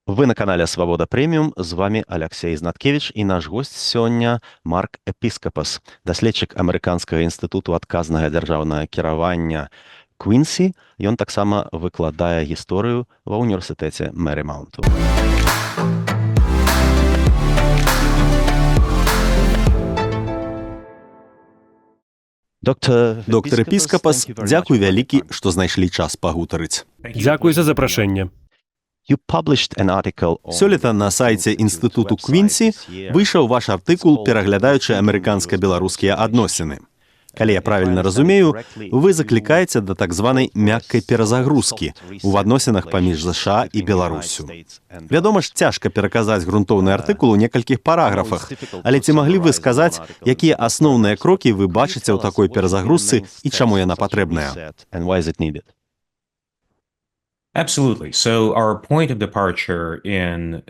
Вы на канале «Свабода Прэміум», з вамі Аляксей Знаткевіч, і наш госць сёння Марк Эпіскапас, даследчык Амерыканскага інстытуту адказнага дзяржаўнага кіравання Квінсі. Ён таксама выкладае гісторыю ва універсітэце Мэрымаунту. Доктар Эпіскапас, дзякуй вялікі, што знайшлі час пагутарыць. Дзякуй за запрашэнне. Сёлета на сайце інстытуту Квінсі выйшаў ваш артыкул, пераглядаючы амерыканска-беларускія адносіны. Калі я правільна разумею, вы заклікаеце да так званай мяккай перазагрузкі ў адносінах паміж ЗША і Беларуссю. Вядома ж, цяжка пераказаць грунтоўны артыкул у некалькіх параграфах, але ці маглі вы сказаць, якія асноўныя крокі вы бачыце ў такой перазагрузцы і чаму яна патрэбная? Absolutely. So our point of departure in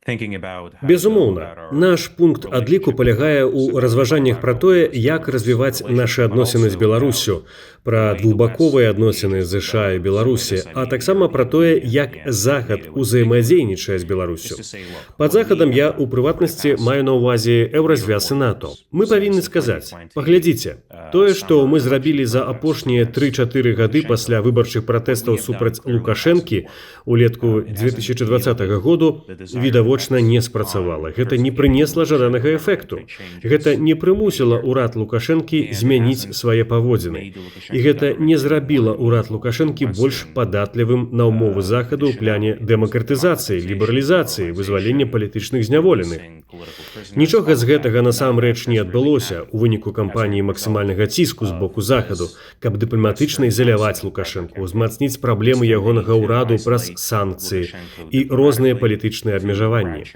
thinking about how to go Безумоўна, about our наш пункт адліку палягае ў разважаннях пра тое, як развіваць нашы адносіны з Беларуссю, пра двухбаковыя адносіны ЗША і Беларусі, а таксама пра тое, як Захад узаемадзейнічае з Беларуссю. Пад Захадам я ў прыватнасці маю на ўвазе Еўразвяз і НАТО. Мы павінны сказаць: паглядзіце, тое, што мы зрабілі за апошнія 3-4 гады пасля выбарчых пратэстаў супраць Лукашэнкі улетку 2020 году, відавочна не спрацавала. Гэта не прынесла жаданага эфекту. Гэта не прымусіла ўрад Лукашэнкі змяніць свае паводзіны. І гэта не зрабіла ўрад Лукашэнкі больш падатлівым на ўмовы Захаду ў пляне дэмакратызацыі, лібералізацыі, вызвалення палітычных зняволеных. Нічога з гэтага насамрэч не адбылося ў выніку кампаніі максімальнага ціску з боку Захаду, каб дыпламатычна ізаляваць Лукашэнку, узмацніць праблемы ягонага ўраду праз санкцыі і розныя палітычныя абмежаванні.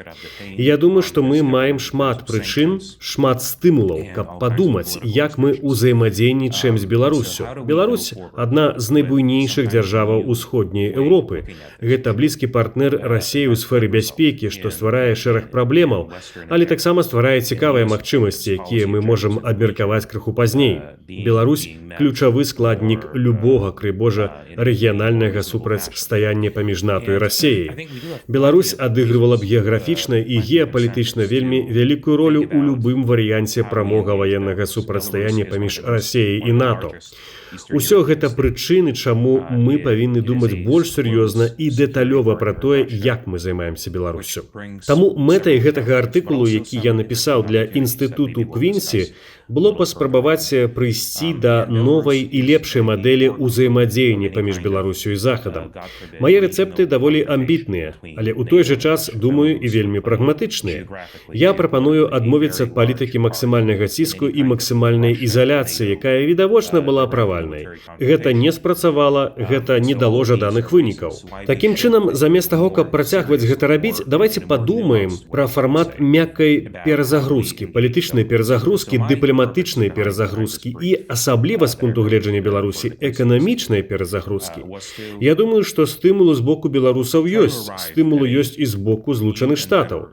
І я думаю, што мы маем шмат прычын, шмат стымулаў, каб падумаць, як мы ўзаемадзейнічаем з Беларуссю. Беларусь адна з найбуйнейшых дзяржаваў Усходняй Еўропы. Гэта блізкі партнер Расеі ў сферы бяспекі, што стварае шэраг праблемаў, але таксама стварае цікавыя магчымасці, якія мы можам абмеркаваць крыху пазней. Беларусь ключавы складнік любога, крый Божа, рэгіянальнага супрацьстаяння паміж НАТО і Расеяй. Беларусь адыгрывала б геаграфічна і геапалітычна вельмі вялікую ролю ў любым варыянце прамога ваеннага супрацьстаяння паміж Расеяй і НАТО. Усё гэта прычыны, чаму мы павінны думаць больш сур'ёзна і дэталёва пра тое, як мы займаемся Беларуссю. Таму мэтай гэтага артыкулу, які я напісаў для інстытуту Квінсі, было паспрабаваць прыйсці да новай і лепшай мадэлі ўзаемадзеяння паміж Беларуссю і Захадам. Мае рэцэпты даволі амбітныя, але ў той жа час, думаю, і вельмі прагматычныя. Я прапаную адмовіцца ад палітыкі максімальнага ціску і максімальнай ізаляцыі, якая відавочна была правальнай. Гэта не спрацавала, гэта не дало жаданых вынікаў. Такім чынам, замест таго, каб працягваць гэта рабіць, давайте падумаем пра фармат мяккай перазагрузкі, палітычнай перазагрузкі, дыпламатычнай перазагрузкі і асабліва з пункту гледжання Беларусі эканамічнай перазагрузкі. Я думаю, што стымулы з боку беларусаў ёсць, стымулы ёсць і з боку Злучаных Штатаў.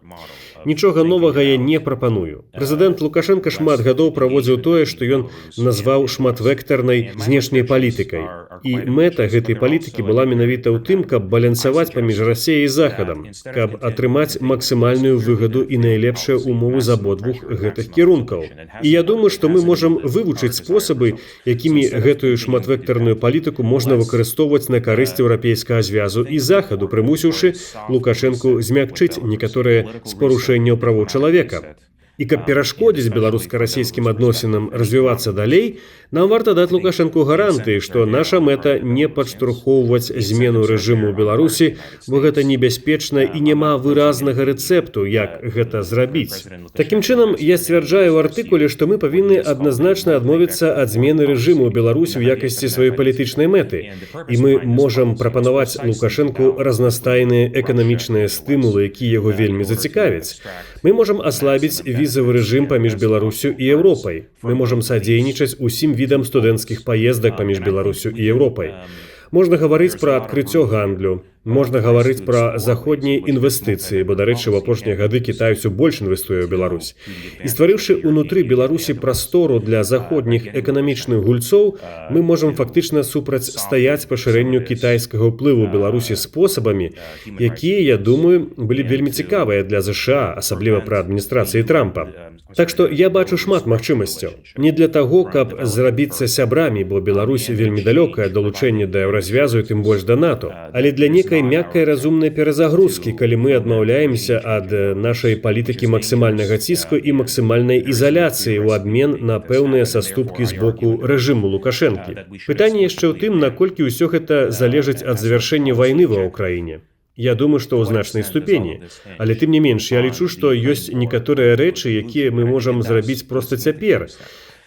Нічога новага я не прапаную. Прэзідэнт Лукашэнка шмат гадоў праводзіў тое, што ён назваў шматвектарнай знешняй палітыкай. І мэта гэтай палітыкі была менавіта ў тым, каб балянсаваць паміж Расеяй і Захадам, каб атрымаць максімальную выгаду і найлепшыя умовы з абодвух гэтых кірункаў. І я думаю, што мы можам вывучыць спосабы, якімі гэтую шматвектарную палітыку можна выкарыстоўваць на карысць Еўрапейскага звязу і Захаду, прымусіўшы Лукашэнку змякчыць некаторыя з парушэнняў правоў чалавека. І каб перашкодзіць беларуска-расійскім адносінам развівацца далей, нам варта даць Лукашэнку гарантыі, што наша мэта не падштурхоўваць змену рэжыму ў Беларусі, бо гэта небяспечна і няма выразнага рэцэпту, як гэта зрабіць. Такім чынам, я сцвярджаю ў артыкуле, што мы павінны адназначна адмовіцца ад змены рэжыму ў Беларусі ў якасці сваёй палітычнай мэты. І мы можам прапанаваць Лукашэнку разнастайныя эканамічныя стымулы, якія яго вельмі зацікавяць. Мы можам аслабіць візавы рэжым паміж Беларуссю і Еўропай. Мы можам садзейнічаць усім відам студэнцкіх паездак паміж Беларуссю і Еўропай. Можна гаварыць пра адкрыццё гандлю. Можна гаварыць пра заходнія інвестыцыі, бо, дарэчы, у апошнія гады Кітай усё больш інвестуе ў Беларусь. І стварыўшы ўнутры Беларусі прастору для заходніх эканамічных гульцоў, мы можам фактычна супрацьстаяць пашырэнню кітайскага ўплыву ў Беларусі спосабамі, якія, я думаю, былі б вельмі цікавыя для ЗША, асабліва пры адміністрацыі Трампа. Так што я бачу шмат магчымасцяў. Не для таго, каб зрабіцца сябрамі, бо Беларусь вельмі далёкая ад далучэння да Еўразвязу і тым больш да НАТО, але для некай мяккай разумнай перазагрузкі, калі мы адмаўляемся ад нашай палітыкі максімальнага ціску і максімальнай ізаляцыі ў абмен на пэўныя саступкі з боку рэжыму Лукашэнкі. Пытанне яшчэ ў тым, наколькі ўсё гэта залежыць ад завяршэння вайны ва Ўкраіне. Я думаю, што ў значнай ступені. Але тым не менш, я лічу, што ёсць некаторыя рэчы, якія мы можам зрабіць проста цяпер,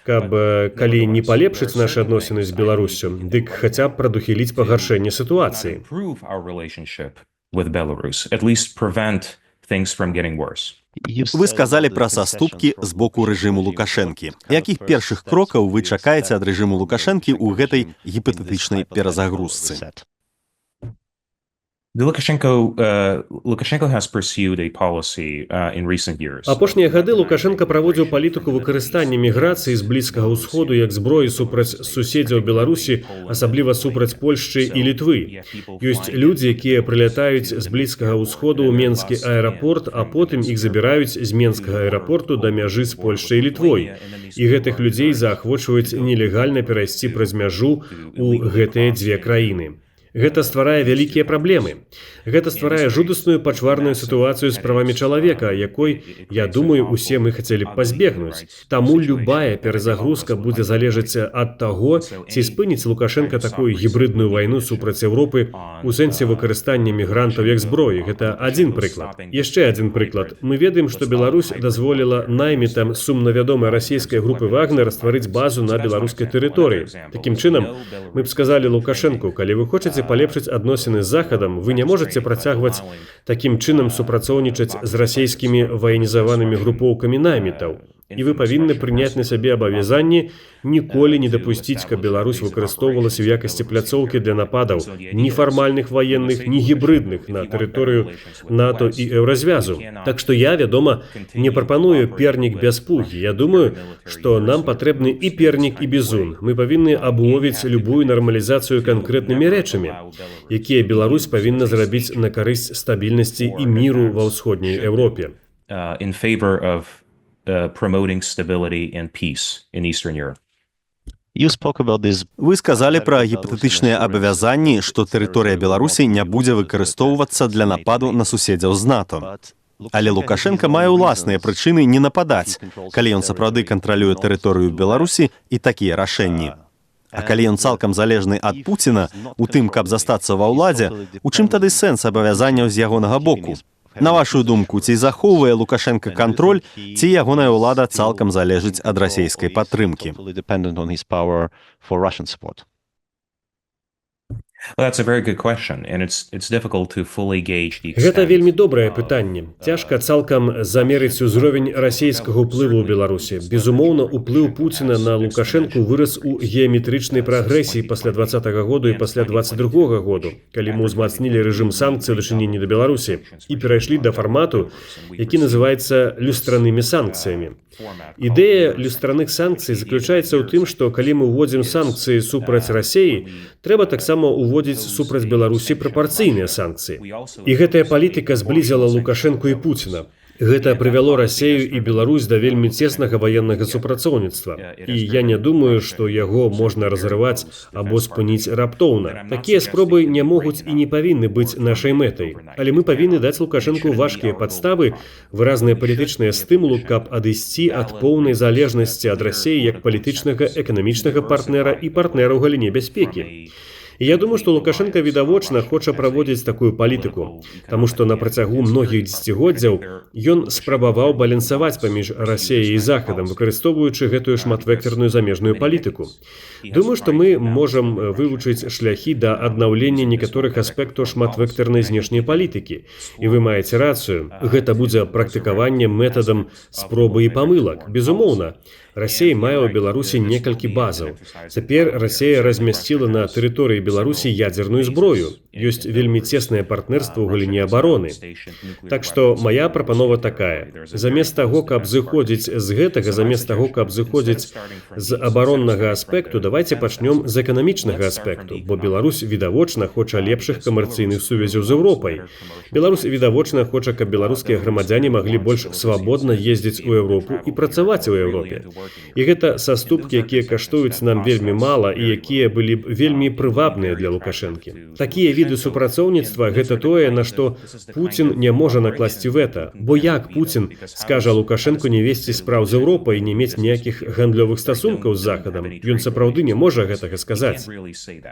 каб калі не палепшыць нашы адносіны з Беларуссю, дык хаця б прадухіліць пагаршэнне сітуацыі. Improve our relationship with Belarus, at least prevent things from getting worse. Вы сказалі пра саступкі з боку рэжыму Лукашэнкі. Якіх першых крокаў вы чакаеце ад рэжыму Лукашэнкі ў гэтай гіпатэтычнай перазагрузцы? The Lukashenko has pursued a policy in recent years. Апошнія гады Лукашэнка праводзіў палітыку выкарыстання міграцыі з Блізкага Усходу як зброі супраць суседзяў Беларусі, асабліва супраць Польшчы і Літвы. Ёсць людзі, якія прылятаюць з Блізкага Усходу ў Менскі аэрапорт, а потым іх забіраюць з Менскага аэрапорту да мяжы з Польшчай і Літвой. І гэтых людзей заахвочваюць нелегальна перайсці праз мяжу ў гэтыя дзве краіны. Гэта стварае вялікія праблемы. Гэта стварае жудасную пачварную сітуацыю з правамі чалавека, якой, я думаю, усе мы хацелі б пазбегнуць. Таму любая перазагрузка будзе залежаць ад таго, ці спыніць Лукашэнка такую гібрыдную вайну супраць Еўропы у сэнсе выкарыстання мігрантаў як зброі. Гэта адзін прыклад. Яшчэ адзін прыклад. Мы ведаем, што Беларусь дазволіла наймітам сумна вядомай расійскай групы Вагнер стварыць базу на беларускай тэрыторыі. Такім чынам, мы б сказалі Лукашэнку: калі вы хочаце палепшыць адносіны з Захадам, вы не можаце працягваць такім чынам супрацоўнічаць з расійскімі ваенізаванымі групоўкамі наймітаў. І вы павінны прыняць на сябе абавязанні ніколі не дапусціць, каб Беларусь выкарыстоўвалася ў якасці пляцоўкі для нападаў ні фармальных ваенных, ні гібрыдных на тэрыторыю НАТО і Еўразвязу. Так што я, вядома, не прапаную пернік без пугі. Я думаю, што нам патрэбны і пернік, і бізун. Мы павінны абумовіць любую нармалізацыю канкрэтнымі рэчамі, якія Беларусь павінна зрабіць на карысць стабільнасці і міру ва Ўсходняй Еўропе. In favor of promoting stability and peace in Eastern Europe. Вы сказалі пра гіпатэтычныя абавязанні, што тэрыторыя Беларусі не будзе выкарыстоўвацца для нападу на суседзяў з НАТО. Але Лукашэнка мае ўласныя прычыны не нападаць, калі ён сапраўды кантралюе тэрыторыю Беларусі і такія рашэнні. А калі ён цалкам залежны ад Пуціна у тым, каб застацца ва ўладзе, у чым тады сэнс абавязанняў з ягонага боку? На вашу думку, ці захоўвае Лукашэнка кантроль, ці ягоная ўлада цалкам залежыць ад расійскай падтрымкі? Well, that's a very good question, and it's difficult to fully gauge the Гэта extent. вельмі добрае пытанне. Цяжка цалкам замерыць узровень расійскага ўплыву ў Беларусі. Безумоўна, уплыў Пуціна на Лукашэнку вырас у геаметрычнай прагрэсіі пасля 20-го году і пасля 22-го году, калі мы ўзмацнілі рэжым санкцый у дачыненні да Беларусі і перайшлі да фармату, які называецца люстранымі санкцыямі. Ідэя люстраных санкцый заключаецца ў тым, што калі мы ўводзім санкцыі супраць Расеі, трэба таксама ўводзіць супраць Беларусі прапарцыйныя санкцыі. І гэтая палітыка зблізіла Лукашэнку і Пуціна. Гэта прывяло Расею і Беларусь да вельмі цеснага ваеннага супрацоўніцтва. І я не думаю, што яго можна разарваць або спыніць раптоўна. Такія спробы не могуць і не павінны быць нашай мэтай. Але мы павінны даць Лукашэнку важкія падставы, выразныя палітычныя стымулы, каб адысці ад поўнай залежнасці ад Расеі як палітычнага, эканамічнага партнера і партнера ў галіне бяспекі. І я думаю, што Лукашэнка відавочна хоча праводзіць такую палітыку, таму што на працягу многіх дзесяцігоддзяў ён спрабаваў балансаваць паміж Расеяй і Захадам, выкарыстоўваючы гэтую шматвектарную замежную палітыку. Думаю, што мы можам вывучыць шляхі да аднаўлення некаторых аспектаў шматвектарнай знешняй палітыкі. І вы маеце рацыю, гэта будзе практыкаванне метадам спробы і памылак. Безумоўна, Расея мае ў Беларусі некалькі базаў. Цяпер Расея размясціла на тэрыторыі Беларусі ядзерную зброю. Ёсць вельмі цеснае партнерства ў галіне абароны. Так што мая прапанова такая: замест таго, каб зыходзіць з гэтага, замест таго, каб зыходзіць з абароннага аспекту, давайте пачнём з эканамічнага аспекту, бо Беларусь відавочна хоча лепшых камерцыйных сувязяў з Еўропай. Беларусь відавочна хоча, каб беларускія грамадзяне маглі больш свабодна ездзіць у Еўропу і працаваць у Еўропе. І гэта саступкі, якія каштуюць нам вельмі мала і якія былі б вельмі прывабныя для Лукашэнкі. Такія віды супрацоўніцтва — гэта тое, на што Пуцін не можа накласці вета. Бо як Пуцін скажа Лукашэнку не весці спраў з Еўропай і не мець ніякіх гандлёвых стасункаў з Захадам? Ён сапраўды не можа гэтага сказаць.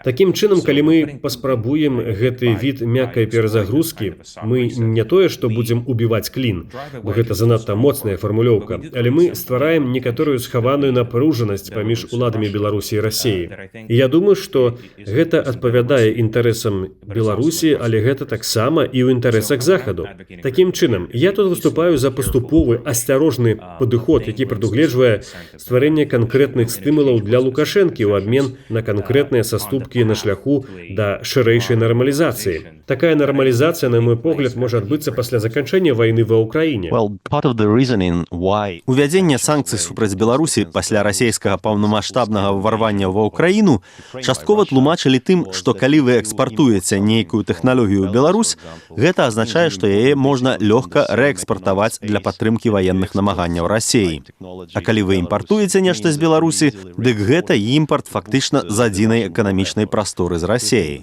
Такім чынам, калі мы паспрабуем гэты від мяккай перазагрузкі, мы не тое, што будзем убіваць клін, бо гэта занадта моцная фармулёўка, але мы ствараем некаторую схаваную напружанасць паміж уладамі Беларусі і Расеі. І я думаю, што гэта адпавядае інтарэсам Беларусі, але гэта таксама і ў інтарэсах Захаду. Такім чынам, я тут выступаю за паступовы, асцярожны падыход, які прадугледжвае стварэнне канкрэтных стымулаў для Лукашэнкі ў абмен на канкрэтныя саступкі на шляху да шырэйшай нармалізацыі. Такая нармалізацыя, на мой погляд, можа адбыцца пасля заканчэння вайны ва Ўкраіне. Well, part of the reasoning why Увядзенне санкцый супраць Беларусі пасля расійскага паўнамасштабнага ўварвання ва Ўкраіну часткова тлумачылі тым, што калі вы экспартуеце нейкую тэхналогію ў Беларусь, гэта азначае, што яе можна лёгка рээкспартаваць для падтрымкі ваенных намаганняў Расеі. А калі вы імпартуеце нешта з Беларусі, дык гэта імпарт фактычна з адзінай эканамічнай прасторы з Расеяй.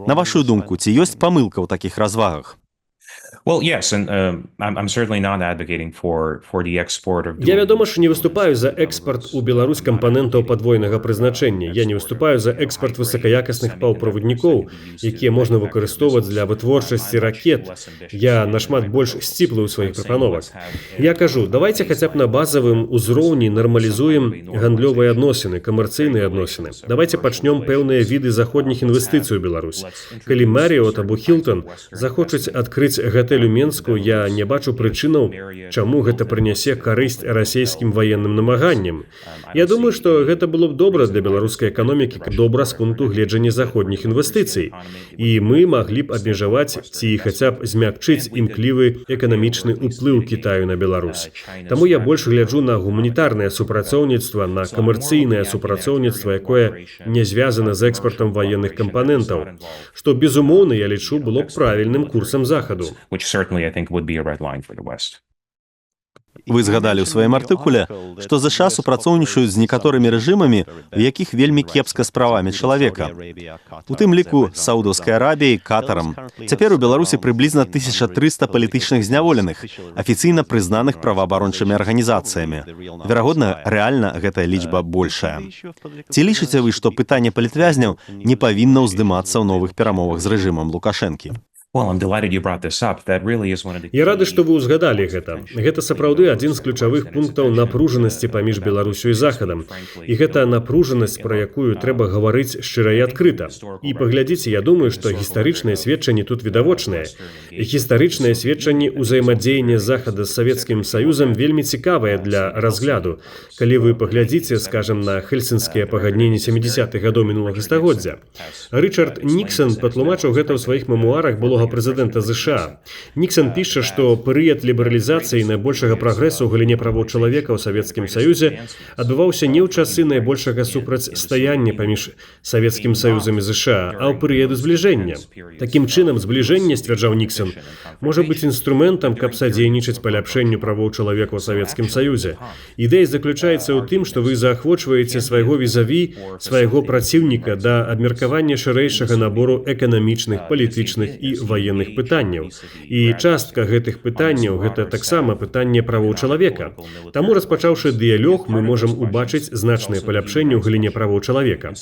На вашу думку, ці ёсць памылка ў такіх развагах? Well, yes, and I'm certainly not advocating for the export of. Я, вядома ж, не выступаю за экспарт у Беларусь кампанентаў падвойнага прызначэння. Я не выступаю за экспарт высакаякасных паўправаднікоў, якія можна выкарыстоўваць для вытворчасці ракет. Я нашмат больш сціплы ў сваіх прапановах. Я кажу: давайте хаця б на базавым узроўні нармалізуем гандлёвыя адносіны, камерцыйныя адносіны. Давайте пачнём пэўныя віды заходніх інвестыцый у Беларусь. Калі Марыёт або Хілтон захочуць адкрыць гатэль у Менску, я не бачу прычынаў, чаму гэта прынясе карысць расійскім ваенным намаганням. Я думаю, што гэта было б добра для беларускай эканомікі, добра з пункту гледжання заходніх інвестыцый. І мы маглі б абмежаваць ці хаця б змякчыць імклівы эканамічны ўплыў Кітаю на Беларусь. Таму я больш гляджу на гуманітарнае супрацоўніцтва, на камерцыйнае супрацоўніцтва, якое не звязана з экспартам ваенных кампанентаў, што, безумоўна, я лічу, было б правільным курсам Захаду. Which certainly I think would be a red line for the West. Вы згадалі ў сваім артыкуле, што ЗША супрацоўнічаюць з некаторымі рэжымамі, у якіх вельмі кепска з правамі чалавека. У тым ліку з Саудаўскай Арабіяй, Катарам. Цяпер у Беларусі прыблізна 1300 палітычных зняволеных, афіцыйна прызнаных праваабарончымі арганізацыямі. Верагодна, рэальна гэтая лічба большая. Ці лічыце вы, што пытанне палітвязняў не павінна ўздымацца ў новых перамовах з рэжымам Лукашэнкі? Well, I'm delighted you brought this up. That really is one of the Я рады, што вы ўзгадалі гэта. Гэта сапраўды адзін з ключавых пунктаў напружанасці паміж Беларуссю і Захадам. І гэта напружанасць, пра якую трэба гаварыць шчыра і адкрыта. І паглядзіце, я думаю, што гістарычныя сведчанні тут відавочныя. Гістарычныя сведчанні ўзаемадзеяння Захада з Савецкім Саюзам вельмі цікавыя для разгляду. Калі вы паглядзіце, скажам, на Хельсінскія пагадненні 70-х гадоў мінулага стагоддзя. Рычард Ніксон патлумачыў гэта ў сваіх мемуарах былога прэзідэнта ЗША. Ніксон піша, што перыяд лібералізацыі, найбольшага прагрэсу ў галіне правоў чалавека ў Савецкім Саюзе адбываўся не ў часы найбольшага супрацьстаяння паміж Савецкім Саюзам і ЗША, а ў перыяды збліжэння. Такім чынам, збліжэнне, сцвярджаў Ніксон, можа быць інструментам, каб садзейнічаць паляпшэнню правоў чалавека ў Савецкім Саюзе. Ідэя заключаецца ў тым, што вы заахвочваеце свайго візаві, свайго праціўніка да абмеркавання шырэйшага набору эканамічных, палітычных і ваенных пытанняў. І частка гэтых пытанняў — гэта таксама пытанне правоў чалавека. Таму, распачаўшы дыялог, мы можам убачыць значнае паляпшэнне ў галіне правоў чалавека.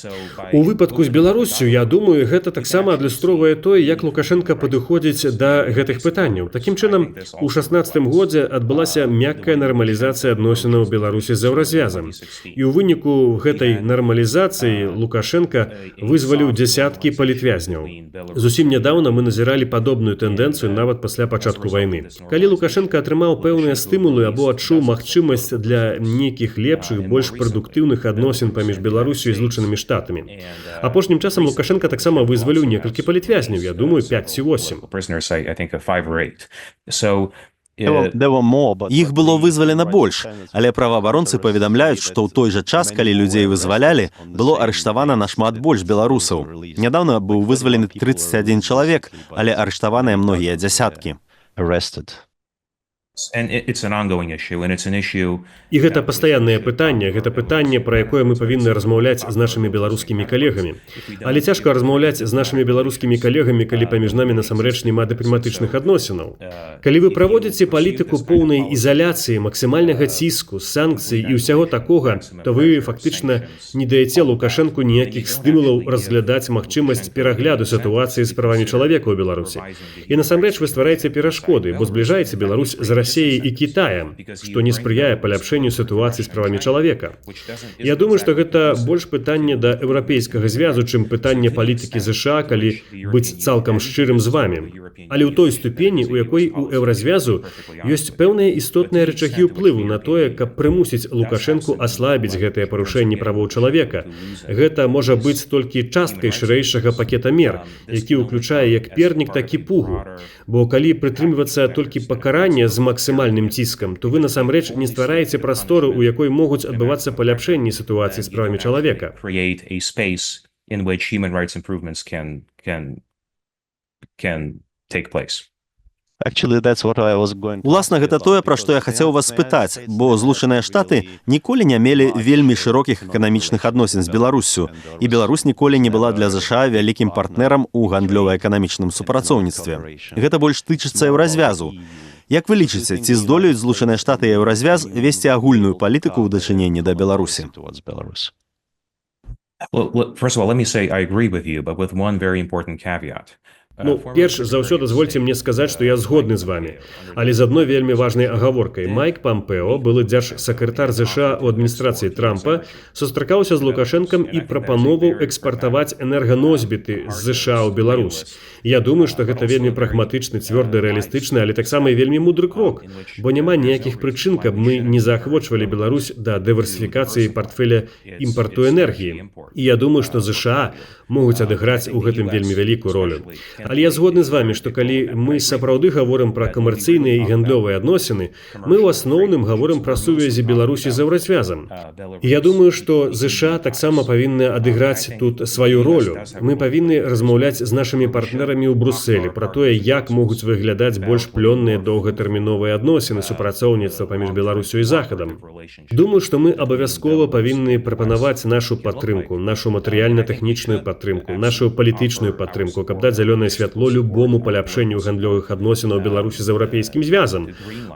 У выпадку з Беларуссю, я думаю, гэта таксама адлюстроўвае тое, як Лукашэнка падыходзіць да гэтых пытанняў. Такім чынам, у 16-м годзе адбылася мяккая нармалізацыя адносінаў Беларусі з Еўразвязам. І ў выніку гэтай нармалізацыі Лукашэнка вызваліў дзясяткі палітвязняў. Зусім нядаўна мы назіралі назіралі падобную тэндэнцыю нават пасля пачатку вайны. Калі Лукашэнка атрымаў пэўныя стымулы або адчуў магчымасць для нейкіх лепшых, больш прадуктыўных адносін паміж Беларусю і Злучанымі Штатамі. Апошнім часам Лукашэнка таксама вызваліў некалькі палітвязняў, я думаю, 5 ці 8. Prisoners, I think, of 5 or 8. So Іх было вызвалена больш, але праваабаронцы паведамляюць, што ў той жа час, калі людзей вызвалялі, было арыштавана нашмат больш беларусаў. Нядаўна быў вызвалены 31 чалавек, але арыштаваныя многія дзясяткі. And it's an ongoing issue, and it's an issue І гэта пастаяннае пытанне, гэта пытанне, пра якое мы павінны размаўляць з нашымі беларускімі калегамі. Але цяжка размаўляць з нашымі беларускімі калегамі, калі паміж намі насамрэч няма дыпламатычных адносінаў. Калі вы праводзіце палітыку поўнай ізаляцыі, максімальнага ціску, санкцый і ўсяго такога, то вы фактычна не даяце Лукашэнку ніякіх стымулаў разглядаць магчымасць перагляду сітуацыі з правамі чалавека ў Беларусі. І насамрэч вы ствараеце перашкоды, бо збліжаеце Беларусь з Расеяй і Кітаем, што не спрыяе паляпшэнню сітуацыі з правамі чалавека. Я думаю, што гэта больш пытанне да Еўрапейскага звязу, чым пытанне палітыкі ЗША, калі быць цалкам шчырым з вамі. Але ў той ступені, у якой у Еўразвязу ёсць пэўныя істотныя рычагі ўплыву на тое, каб прымусіць Лукашэнку аслабіць гэтыя парушэнні правоў чалавека. Гэта можа быць толькі часткай шырэйшага пакета мер, які ўключае як пернік, так і пугу. Бо калі прытрымлівацца толькі пакарання з максімальным ціскам, то вы насамрэч не ствараеце прастору, у якой могуць адбывацца паляпшэнні сітуацыі з правамі чалавека. Create a space in which human rights improvements can take place. Уласна, гэта тое, пра што я хацеў вас спытаць, бо Злучаныя Штаты ніколі не мелі вельмі шырокіх эканамічных адносін з Беларуссю, і Беларусь ніколі не была для ЗША вялікім партнерам у гандлёва-эканамічным супрацоўніцтве. Гэта больш тычыцца Еўразвязу. Як вы лічыце, ці здолеюць Злучаныя Штаты і Еўразвяз весці агульную палітыку ў дачыненні да Беларусі? Well, look, first of all, let me say I agree with you, but with one very important caveat. Ну, перш за ўсё, дазвольце мне сказаць, што я згодны з вамі, але з адной вельмі важнай агаворкай. Майк Пампео, былы дзяржсакратар ЗША ў адміністрацыі Трампа, сустракаўся з Лукашэнкам і прапановаў экспартаваць энерганосьбіты з ЗША ў Беларусь. Я думаю, што гэта вельмі прагматычны, цвёрды, рэалістычны, але таксама і вельмі мудры крок, бо няма ніякіх прычын, каб мы не заахвочвалі Беларусь да дыверсіфікацыі партфеля імпарту энергіі. І я думаю, што ЗША могуць адыграць у гэтым вельмі вялікую ролю. Але я згодны з вамі, што калі мы сапраўды гаворым пра камерцыйныя і гандлёвыя адносіны, мы ў асноўным гаворым пра сувязі Беларусі з Еўразвязам. І я думаю, што ЗША таксама павінны адыграць тут сваю ролю. Мы павінны размаўляць з нашымі партнерамі ў Брусселі пра тое, як могуць выглядаць больш плённыя доўгатэрміновыя адносіны супрацоўніцтва паміж Беларусю і Захадам. Думаю, што мы абавязкова павінны прапанаваць нашу падтрымку, нашу матэрыяльна-тэхнічную падтрымку, нашу палітычную падтрымку, каб даць зялёнае святло любому паляпшэнню гандлёвых адносінаў Беларусі з Еўрапейскім звязам.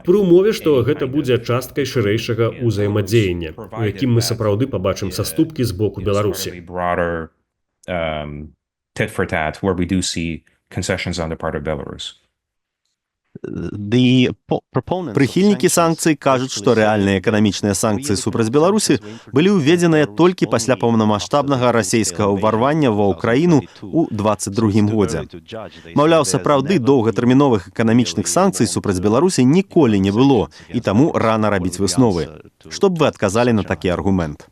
Пры умове, што гэта будзе часткай шырэйшага ўзаемадзеяння, у якім мы сапраўды пабачым саступкі з боку Беларусі. Broader tit for tat, where we do see concessions on the part of Belarus. Прыхільнікі санкцый кажуць, што рэальныя эканамічныя санкцыі супраць Беларусі былі ўведзеныя толькі пасля паўнамасштабнага расійскага ўварвання ва Ўкраіну ў 22 годзе. Маўляў, сапраўды доўгатэрміновых эканамічных санкцый супраць Беларусі ніколі не было, і таму рана рабіць высновы. Што б вы адказалі на такі аргумент?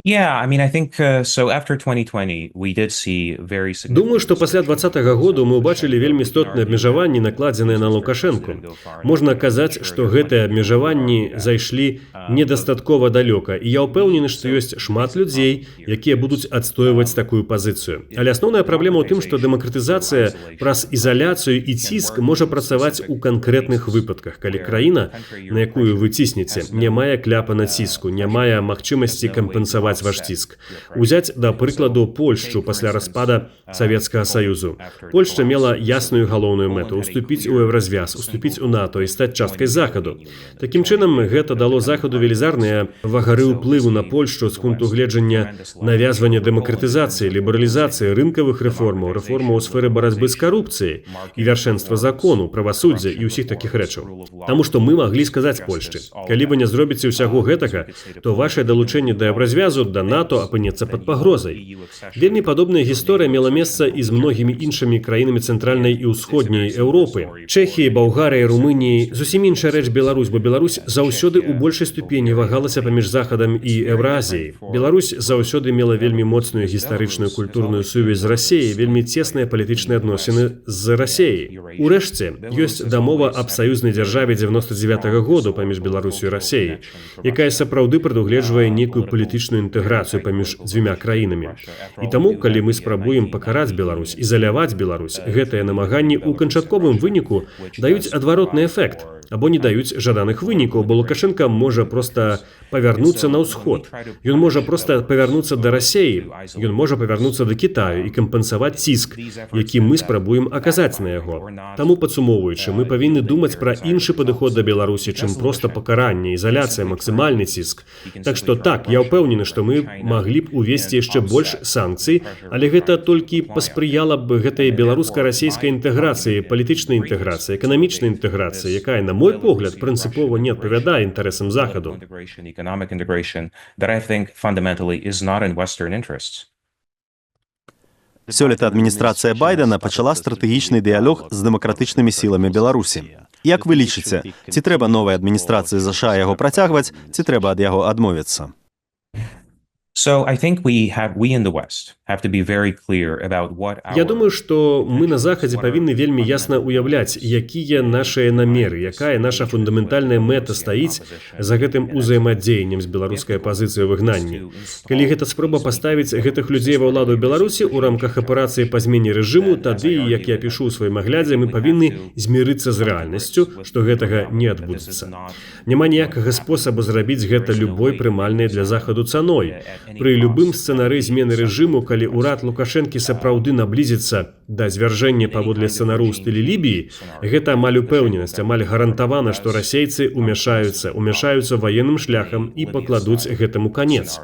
Yeah, I mean, I think so. After 2020, we did see very Думаю, што пасля 20-го году мы ўбачылі вельмі істотныя абмежаванні, накладзеныя на Лукашэнку. Можна казаць, што гэтыя абмежаванні зайшлі недастаткова далёка. І я ўпэўнены, што ёсць шмат людзей, якія будуць адстойваць такую пазіцыю. Але асноўная праблема ў тым, што дэмакратызацыя праз ізаляцыю і ціск можа працаваць у канкрэтных выпадках, калі краіна, на якую вы цісніце, не мае кляпа націску, не мае магчымасці кампенсаваць ваш ціск. Узяць, да прыкладу, Польшчу пасля распада Савецкага Саюзу. Польшча мела ясную галоўную мэту: уступіць у Еўразвяз, уступіць у НАТО і стаць часткай Захаду. Такім чынам, гэта дало Захаду велізарныя вагары ўплыву на Польшчу з пункту гледжання навязвання дэмакратызацыі, лібералізацыі, рынкавых рэформаў, рэформаў у сферы барацьбы з карупцыяй і вяршэнства закону, правасуддзя і ўсіх такіх рэчаў. Таму што мы маглі сказаць Польшчы: калі вы не зробіце ўсяго гэтага, то ваше далучэнне да Еўразвязу падыход да НАТО апынецца пад пагрозай. Вельмі падобная гісторыя мела месца і з многімі іншымі краінамі Цэнтральнай і Ўсходняй Еўропы. Чэхіі, Балгарыі, Румыніі, зусім іншая рэч Беларусь, бо Беларусь заўсёды ў большай ступені вагалася паміж Захадам і Еўразіяй. Беларусь заўсёды мела вельмі моцную гістарычную, культурную сувязь з Расеяй, вельмі цесныя палітычныя адносіны з Расеяй. Урэшце, ёсць дамова аб саюзнай дзяржаве 99-го году паміж Беларусю і Расеяй, якая сапраўды прадугледжвае нейкую палітычную інтэграцыю паміж дзвюмя краінамі. І таму, калі мы спрабуем пакараць Беларусь, ізаляваць Беларусь, гэтыя намаганні ў канчатковым выніку даюць адваротны эфект або не даюць жаданых вынікаў, бо Лукашэнка можа проста павярнуцца на ўсход. Ён можа проста павярнуцца да Расеі, ён можа павярнуцца да Кітаю і кампенсаваць ціск, які мы спрабуем аказаць на яго. Таму, падсумоўваючы, мы павінны думаць пра іншы падыход да Беларусі, чым проста пакаранне, ізаляцыя, максімальны ціск. Так што так, я ўпэўнены, што мы маглі б увесці яшчэ больш санкцый, але гэта толькі паспрыяла б гэтай беларуска-расійскай інтэграцыі, палітычнай інтэграцыі, эканамічнай інтэграцыі, якая, на мой погляд, прынцыпова не адпавядае інтарэсам Захаду. Integration, economic integration that I think fundamentally is not in Western interests. Сёлета адміністрацыя Байдена пачала стратэгічны дыялог з дэмакратычнымі сіламі Беларусі. Як вы лічыце, ці трэба новай адміністрацыі ЗША яго працягваць, ці трэба ад яго адмовіцца? So I think we in the West have to be very clear about what our Я думаю, што мы на Захадзе павінны вельмі ясна ўяўляць, якія нашыя намеры, якая наша фундаментальная мэта стаіць за гэтым узаемадзеяннем з беларускай апазіцыяй ў выгнанні. Калі гэта спроба паставіць гэтых людзей ва ўладу ў Беларусі ў рамках аперацыі па змене рэжыму, тады, як я пішу ў сваім аглядзе, мы павінны змірыцца з рэальнасцю, што гэтага не адбудзецца. Няма ніякага спосабу зрабіць гэта любой прымальнай для Захаду цаной. Пры любым сцэнары змены рэжыму, калі ўрад Лукашэнкі сапраўды наблізіцца да звяржэння паводле сцэнару ў стылі Лібіі, гэта амаль упэўненасць, амаль гарантавана, што расейцы умяшаюцца ваенным шляхам і пакладуць гэтаму канец.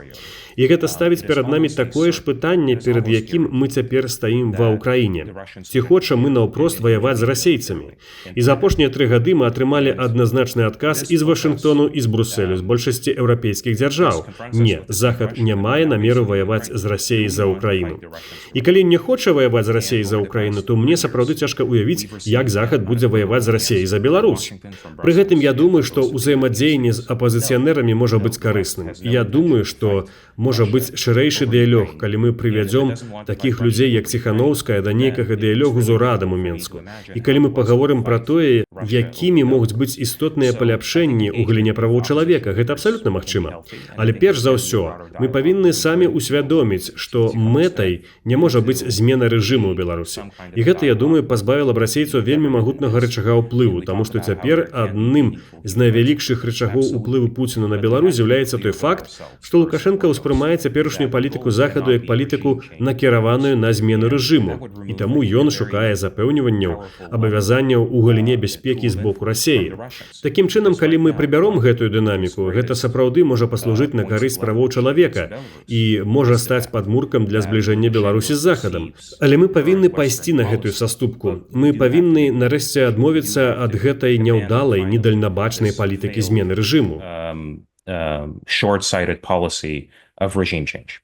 І гэта ставіць перад намі такое ж пытанне, перад якім мы цяпер стаім ва Ўкраіне. Ці хочам мы наўпрост ваяваць з расейцамі? І за апошнія 3 гады мы атрымалі адназначны адказ і з Вашынгтону, і з Брусселю, з большасці еўрапейскіх дзяржаў. Не, Захад не мае намеру ваяваць з Расеяй за Ўкраіну. І калі не хоча ваяваць з Расеяй за Ўкраіну, то мне сапраўды цяжка ўявіць, як Захад будзе ваяваць з Расеяй за Беларусь. Пры гэтым я думаю, што ўзаемадзеянне з апазіцыянерамі можа быць карысным. І я думаю, што можа быць шырэйшы дыялог, калі мы прывядзём такіх людзей, як Ціханоўская, да нейкага дыялогу з урадам у Менску. І калі мы пагаворым пра тое, якімі могуць быць істотныя паляпшэнні ў галіне правоў чалавека, гэта абсалютна магчыма. Але перш за ўсё, мы павінны самі ўсвядоміць, што мэтай не можа быць змена рэжыму ў Беларусі. І гэта, я думаю, пазбавіла б расейцаў вельмі магутнага рычага ўплыву, таму што цяпер адным з найвялікшых рычагоў уплыву Пуціна на Беларусь з'яўляецца той факт, што Лукашэнка ўспрымае цяперашнюю палітыку Захаду як палітыку, накіраваную на змену рэжыму. І таму ён шукае запэўніванняў, абавязанняў у галіне бяспекі з боку Расеі. Такім чынам, калі мы прыбяром гэтую дынаміку, гэта сапраўды можа паслужыць на карысць правоў чалавека і можа стаць падмуркам для збліжэння Беларусі з Захадам. Але мы павінны пайсці на гэтую саступку. Мы павінны нарэшце адмовіцца ад гэтай няўдалай, недальнабачнай палітыкі змены рэжыму. Short-sighted policy of regime change.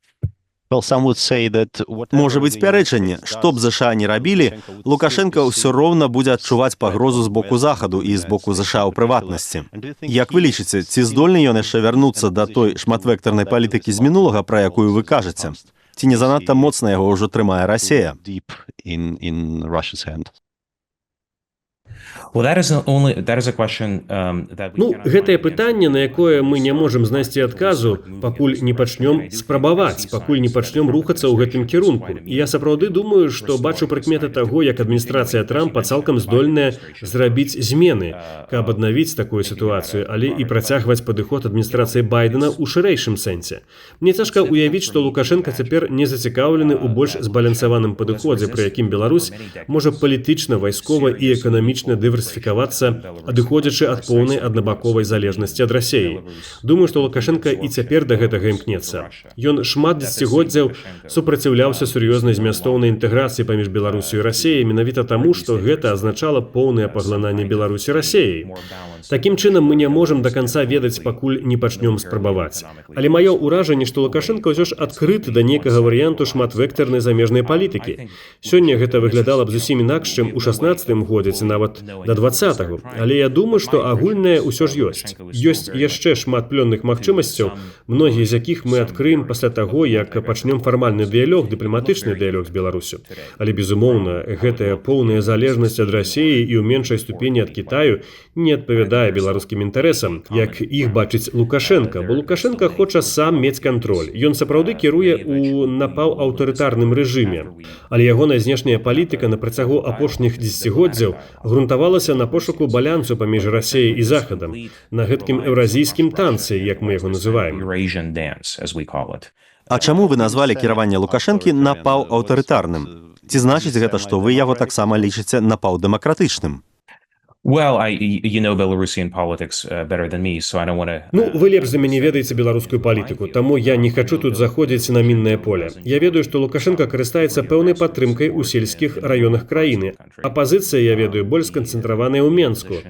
Можа быць пярэчанне, што б ЗША не рабілі, Лукашэнка ўсё роўна будзе адчуваць пагрозу з боку Захаду і з боку ЗША ў прыватнасці. Як вы лічыце, ці здольны ён яшчэ вярнуцца да той шматвектарнай палітыкі з мінулага, пра якую вы кажаце? Ці не занадта моцна яго ўжо трымае Расея? Well, that is only that is a question that we Ну, гэтае пытанне, на якое мы не можам знайсці адказу, пакуль не пачнём спрабаваць, пакуль не пачнём рухацца ў гэтым кірунку. І я сапраўды думаю, што бачу прыкметы таго, як адміністрацыя Трампа цалкам здольная зрабіць змены, каб аднавіць такую сітуацыю, але і працягваць падыход адміністрацыі Байдена ў шырэйшым сэнсе. Мне цяжка ўявіць, што Лукашэнка цяпер не зацікаўлены ў больш збалянсаваным падыходзе, пры якім Беларусь можа палітычна, вайскова і эканамічна эканамічна дыверсіфікавацца, адыходзячы ад поўнай аднабаковай залежнасці ад Расеі. Думаю, што Лукашэнка і цяпер да гэтага імкнецца. Ён шмат дзесяцігоддзяў супраціўляўся сур'ёзнай змястоўнай інтэграцыі паміж Беларусю і Расеяй менавіта таму, што гэта азначала поўнае паглынанне Беларусі Расеяй. Такім чынам, мы не можам да канца ведаць, пакуль не пачнём спрабаваць. Але маё ўражанне, што Лукашэнка ўсё ж адкрыты да некага варыянту шматвектарнай замежнай палітыкі. Сёння гэта выглядала б зусім інакш, чым у 16-м годзе ці нават да 20-го. Але я думаю, што агульнае ўсё ж ёсць. Ёсць яшчэ шмат плённых магчымасцяў, многія з якіх мы адкрыем пасля таго, як пачнём фармальны дыялог, дыпламатычны дыялог з Беларусю. Але, безумоўна, гэтая поўная залежнасць ад Расеі і ў меншай ступені ад Кітаю не адпавядае беларускім інтарэсам, як іх бачыць Лукашэнка, бо Лукашэнка хоча сам мець кантроль. Ён сапраўды кіруе ў напаўаўтарытарным рэжыме. Але ягоная знешняя палітыка на працягу апошніх дзесяцігоддзяў грунтавалася на пошуку балянсу паміж Расеяй і Захадам, на гэткім еўразійскім танцы, як мы яго называем. Eurasian dance, as we call it. А чаму вы назвалі кіраванне Лукашэнкі напаўаўтарытарным? Ці значыць гэта, што вы яго таксама лічыце напаўдэмакратычным? Well, you know Belarusian politics better than me, so I don't want to. Ну, вы лепш за мяне ведаеце беларускую палітыку, таму я не хачу тут заходзіць на міннае поле. Я ведаю, што Лукашэнка карыстаецца пэўнай падтрымкай у сельскіх раёнах краіны. Апазіцыя, я ведаю, больш сканцэнтраваная ў Менску.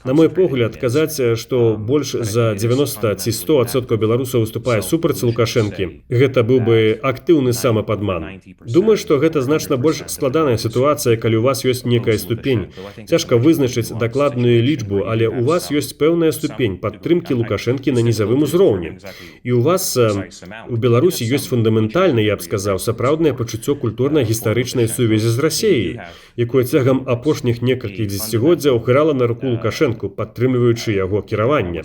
На мой погляд, казаць, што больш за 90 ці 100% беларусаў выступае супраць Лукашэнкі, гэта быў бы актыўны самападман. Думаю, што гэта значна больш складаная сітуацыя, калі у вас ёсць некая ступень. Цяжка вызначыць дакладную лічбу, але у вас ёсць пэўная ступень падтрымкі Лукашэнкі на нізавым узроўні. І у вас у Беларусі ёсць фундаментальна, я б сказаў, сапраўднае пачуццё культурна-гістарычнай сувязі з Расеяй, якое цягам апошніх некалькіх дзесяцігоддзяў грала на руку Лукашэнку, падтрымліваючы яго кіраванне.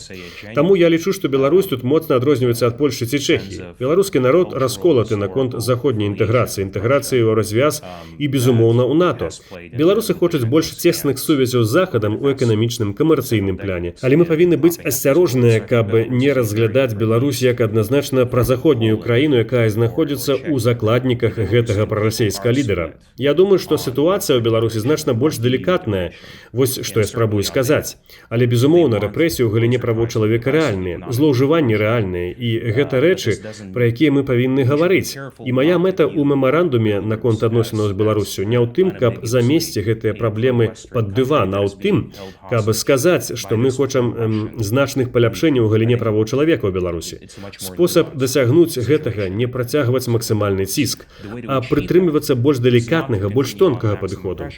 Таму я лічу, што Беларусь тут моцна адрозніваецца ад Польшчы ці Чэхіі. Беларускі народ расколаты наконт заходняй інтэграцыі, інтэграцыі ў Еўразвяз і, безумоўна, ў НАТО. Беларусы хочуць больш цесных сувязяў з Захадам у эканамічным, камерцыйным пляне. Але мы павінны быць асцярожныя, каб не разглядаць Беларусь як адназначна празаходнюю краіну, якая знаходзіцца ў закладніках гэтага прарасейскага лідара. Я думаю, што сітуацыя ў Беларусі значна больш далікатная. Вось што я спрабую сказаць. Але, безумоўна, рэпрэсіі ў галіне правоў чалавека рэальныя, злоўжыванні рэальныя, і гэта рэчы, пра якія мы павінны гаварыць. І мая мэта ў мемарандуме наконт адносінаў з Беларуссю не ў тым, каб замесці гэтыя праблемы пад дыван, а ў тым, каб сказаць, што мы хочам значных паляпшэнняў у галіне правоў чалавека ў Беларусі. Спосаб дасягнуць гэтага — не працягваць максімальны ціск, а прытрымлівацца больш далікатнага, больш тонкага падыходу.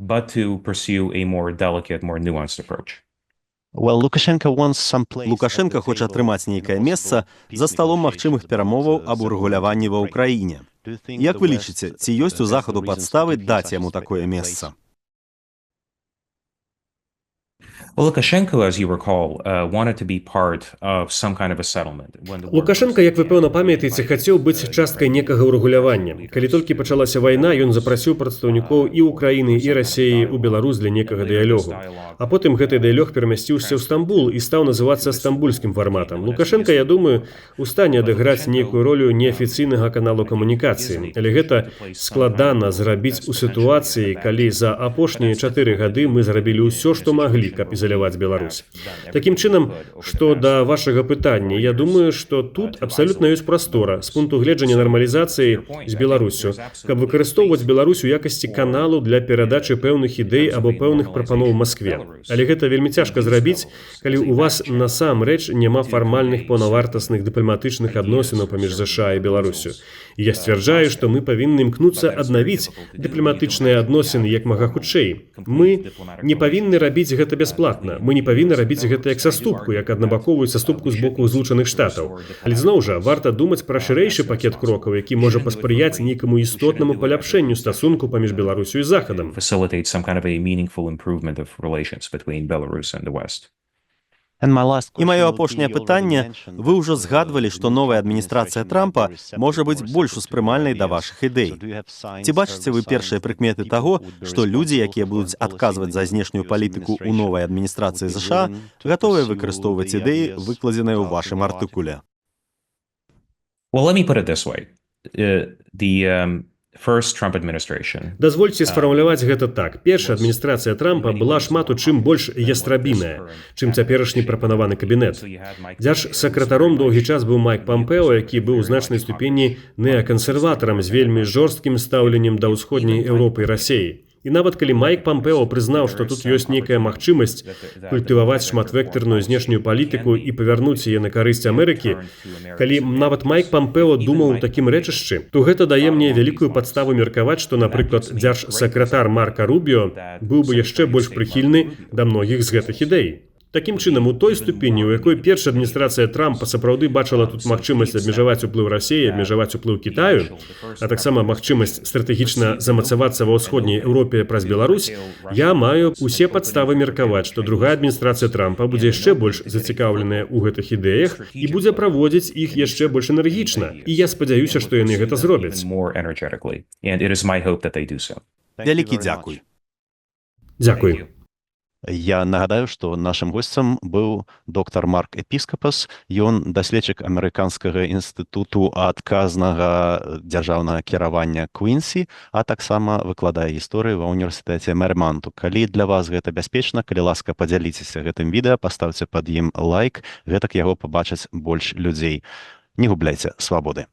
But to pursue a more delicate, more nuanced approach. Лукашэнка хоча атрымаць нейкае месца за сталом магчымых перамоваў аб урэгуляванні ва Ўкраіне. Як вы лічыце, ці ёсць у Захаду падставы даць яму такое месца? Well, Lukashenko, as you recall, wanted to be part of some kind of a settlement. When the war Лукашэнка, як вы, пэўна, памятаеце, хацеў быць часткай некага ўрэгулявання. Калі толькі пачалася вайна, ён запрасіў прадстаўнікоў і Украіны, і Расеі ў Беларусь для некага дыялогу. А потым гэты дыялог перамясціўся ў Стамбул і стаў называцца стамбульскім фарматам. Лукашэнка, я думаю, у стане адыграць нейкую ролю неафіцыйнага каналу камунікацыі. Але гэта складана зрабіць у сітуацыі, калі за апошнія 4 гады мы зрабілі ўсё, што маглі, каб ізаляваць Беларусь. Такім чынам, што да вашага пытання, я думаю, што тут абсалютна ёсць прастора з пункту гледжання нармалізацыі з Беларуссю, каб выкарыстоўваць Беларусь у якасці каналу для перадачы пэўных ідэй або пэўных прапаноў Маскве. Але гэта вельмі цяжка зрабіць, калі у вас насамрэч няма фармальных паўнавартасных дыпламатычных адносінаў паміж ЗША і Беларуссю. І я сцвярджаю, што мы павінны імкнуцца аднавіць дыпламатычныя адносіны як мага хутчэй. Мы не павінны рабіць гэта бясплатна. Мы не павінны рабіць гэта як саступку, як аднабаковую саступку з боку Злучаных Штатаў. Але зноў жа варта думаць пра шырэйшы пакет крокаў, які можа паспрыяць нейкаму істотнаму паляпшэнню стасунку паміж Беларуссю і Захадам. Facilitate some kind of a meaningful improvement of relations between Belarus and the West. І маё апошняе пытанне: вы ўжо згадвалі, што новая адміністрацыя Трампа можа быць больш успрымальнай да вашых ідэй. Ці бачыце вы першыя прыкметы таго, што людзі, якія будуць адказваць за знешнюю палітыку ў новай адміністрацыі ЗША, гатовыя выкарыстоўваць ідэі, выкладзеныя ў вашым артыкуле? Well, let me put it this way. The First Trump administration. Дазвольце сфармуляваць гэта так. Першая адміністрацыя Трампа была шмат у чым больш ястрабіная, чым цяперашні прапанаваны кабінет. Дзяржсакратаром доўгі час быў Майк Пампео, які быў у значнай ступені неакансерватарам з вельмі жорсткім стаўленнем да ўсходняй Еўропы і Расеі. І нават калі Майк Пампео прызнаў, што тут ёсць нейкая магчымасць культываваць шматвектарную знешнюю палітыку і павярнуць яе на карысць Амерыкі, калі нават Майк Пампео думаў у такім рэчышчы, то гэта дае мне вялікую падставу меркаваць, што, напрыклад, дзяржсакратар Марка Рубіо быў бы яшчэ больш прыхільны да многіх з гэтых ідэй. Такім чынам, у той ступені, у якой першая адміністрацыя Трампа сапраўды бачыла тут магчымасць абмежаваць уплыў Расеі, абмежаваць уплыў Кітаю, а таксама магчымасць стратэгічна замацавацца ва ўсходняй Еўропе праз Беларусь, я маю усе падставы меркаваць, што другая адміністрацыя Трампа будзе яшчэ больш зацікаўленая ў гэтых ідэях і будзе праводзіць іх яшчэ больш энергічна. І я спадзяюся, што яны гэта зробяць. Even more energetically. And it is my hope that they do so. Вялікі дзякуй. Дзякуй. Я нагадаю, што нашым госцем быў доктар Марк Эпіскапас. Ён даследчык Амерыканскага інстытуту адказнага дзяржаўнага кіравання Квінсі, а таксама выкладае гісторыю ва універсітэце Мэрымаунту. Калі для вас гэта бяспечна, калі ласка, падзяліцеся гэтым відэа, пастаўце пад ім лайк, гэтак яго пабачаць больш людзей. Не губляйце свабоды.